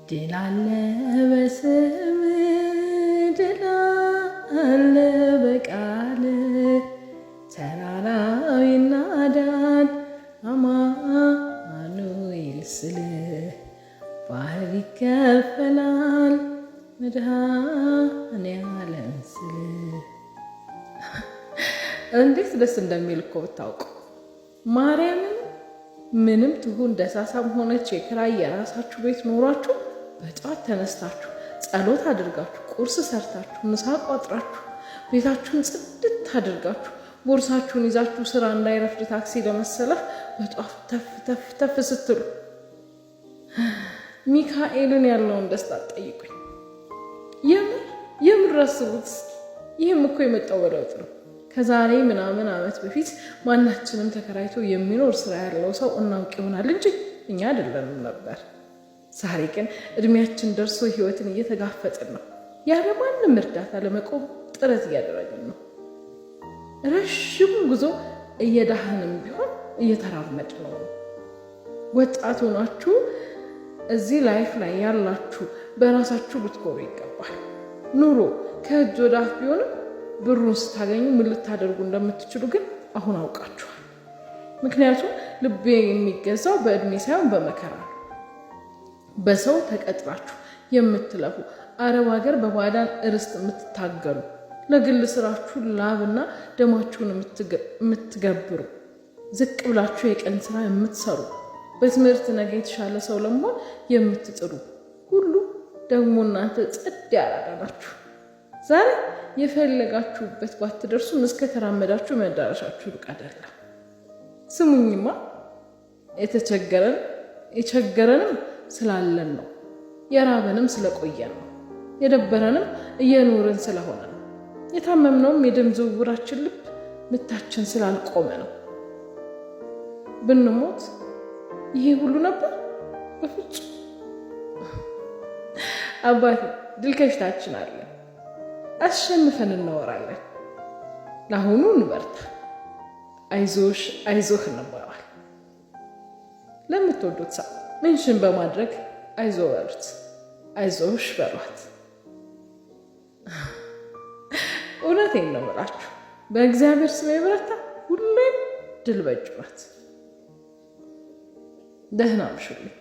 ድል አለ በስም፣ ድል አለ በቃል፣ ተራራው ይናዳል አማኑኤል ስል፣ ባህር ይከፈላል መድኃኔዓለም ስል። እንዴት ደስ እንደሚል እኮ ብታውቁ። ማርያምን፣ ምንም ትሁን ደሳሳም ሆነች የክራይ የራሳችሁ ቤት ኖሯችሁ በጠዋት ተነስታችሁ፣ ጸሎት አድርጋችሁ፣ ቁርስ ሰርታችሁ፣ ምሳ ቋጥራችሁ፣ ቤታችሁን ጽድት አድርጋችሁ፣ ቦርሳችሁን ይዛችሁ ስራ እንዳይረፍድ ታክሲ ለመሰለፍ በጧፍ ተፍ ተፍ ተፍ ስትሉ ሚካኤልን ያለውን ደስታ ጠይቁኝ። የምር የምር አስቡት እስኪ። ይህም እኮ የመጣው በለውጥ ነው። ከዛሬ ምናምን ዓመት በፊት ማናችንም ተከራይቶ የሚኖር ስራ ያለው ሰው እናውቅ ይሆናል እንጂ እኛ አይደለንም ነበር። ዛሬ ግን እድሜያችን ደርሶ ህይወትን እየተጋፈጥን ነው። ያለ ማንም እርዳታ ለመቆም ጥረት እያደረግን ነው። ረዥም ጉዞ እየዳህንም ቢሆን እየተራመድን ነው። ወጣት ሆናችሁ እዚህ life ላይ ያላችሁ በራሳችሁ ልትኮሩ ይገባል። ኑሮ ከእጅ ወደ አፍ ቢሆንም ብሩን ስታገኙ ምን ልታደርጉ እንደምትችሉ ግን አሁን አውቃችኋል። ምክንያቱም ልቤ የሚገዛው በእድሜ ሳይሆን በመከራ ነው። በሰው ተቀጥራችሁ የምትለፉ፣ አረብ ሀገር በባዕዳን እርስት የምትታገሉ፣ ለግል ስራችሁ ላብና ደማችሁን የምትገብሩ፣ ዝቅ ብላችሁ የቀን ስራ የምትሰሩ፣ በትምህርት ነገ የተሻለ ሰው ለመሆን የምትጥሩ ሁሉ ደግሞ እናንተ ጸድ ያራዳ ናችሁ። ዛሬ የፈለጋችሁበት ባትደርሱም እስከ ተራመዳችሁ መዳረሻችሁ ሩቅ አይደለም። ስሙኝማ፣ የተቸገረን የቸገረንም ስላለን ነው። የራበንም ስለቆየን ነው። የደበረንም እየኖርን ስለሆነ ነው። የታመምነውም የደም ዝውውራችን ልብ ምታችን ስላልቆመ ነው። ብንሞት ይሄ ሁሉ ነበር? በፍጹም አባቴ፣ ድል ከፊታችን አለ። አሸንፈን እናወራለን። ለአሁኑ እንበርታ። አይዞሽ አይዞህ እንባባል። ለምትወዱት ሰው mention በማድረግ አይዞ በሉት፣ አይዞሽ በሏት። እውነቴን ነው የምላችሁ፣ በእግዚአብሔር ስም የበረታ ሁሌም ድል በእጁ ናት። ደህና አምሹልኝ።